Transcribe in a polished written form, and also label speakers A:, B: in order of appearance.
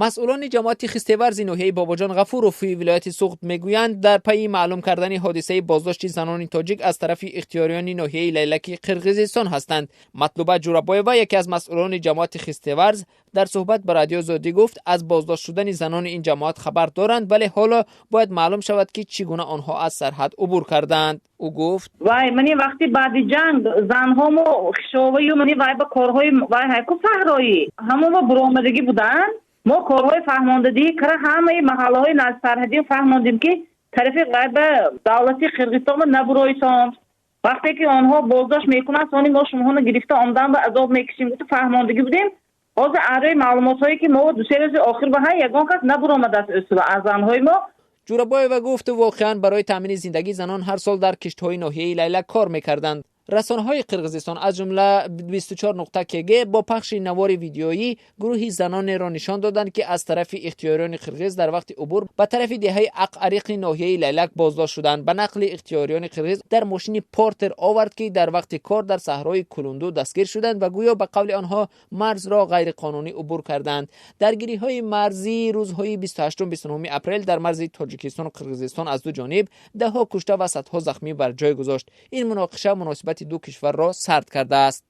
A: Масъулони ҷамоати Хистеварзи ноҳияи Бобоҷон Ғафурови вилояти Суғд мегӯянд, дар пайи маълум кардани ҳодисаи боздошти занони тоҷик аз тарафи ихтиёриёни ноҳияи Лайлаки Қирғизистон ҳастанд. Матлуба Ҷурабоева, яке аз масъулони ҷамоати Хистеварз, дар суҳбат ба Радиои Озодӣ гуфт, аз боздошт шудани занони ин ҷамоат хабар доранд, вале ҳоло бояд маълум шавад, ки чӣ гуна онҳо аз сарҳад убур кардаанд. Ӯ гуфт:
B: Вай мани вақти баъди ҷанг занҳомо хишоваю мани вай ба корҳои вай ҳайку саҳроӣ ҳамомо буромадагӣ буданд. Мо корҳои фаҳмондадиҳӣ кара ҳамаи маҳаллаҳои наздисарҳадиро фаҳмондем, ки тарафи вай ба давлати Қирғизистонро набуроисон. Вақте ки онҳо боздошт мекунанд, сони мо шумоҳоро гирифта омдан ба азоб мекушем, гуфта фаҳмондагӣ будем. Ҳозир арои маълумотҳое ки мо 2-се рӯзи охир ба ҳай ягон кас набуромадааст аз занҳои мо.
A: Ҷурабоева гуфт, воқеан барои таъмини зиндагии занон ҳар сол дар киштҳои ноҳияи Лайлак кор мекарданд. Расонаҳои Қирғизистон, аз ҷумла 24.kg, бо пахши навори видеоӣ гурӯҳи занонеро нишон доданд, ки аз тарафи ихтиёриёни қирғиз дар вақти убур ба тарафи деҳаи Ақ-Ариқи ноҳияи Лайлак боздошт шуданд. Ба нақли ихтиёриёни қирғиз, дар мошини Портер овард, ки дар вақти кор дар саҳрои Кулунду дастгир шуданд ва гӯё ба қавли онҳо марзро ғайриқонунӣ убур карданд. Даргириҳои марзии рӯзҳои 28-29 апрел дар марзи Тоҷикистону Қирғизистон аз ду ҷониб даҳҳо кушта ва садҳо захмӣ бар ҷой гузошт. Ин муноқиша муносибати ду кишварро сард кардааст.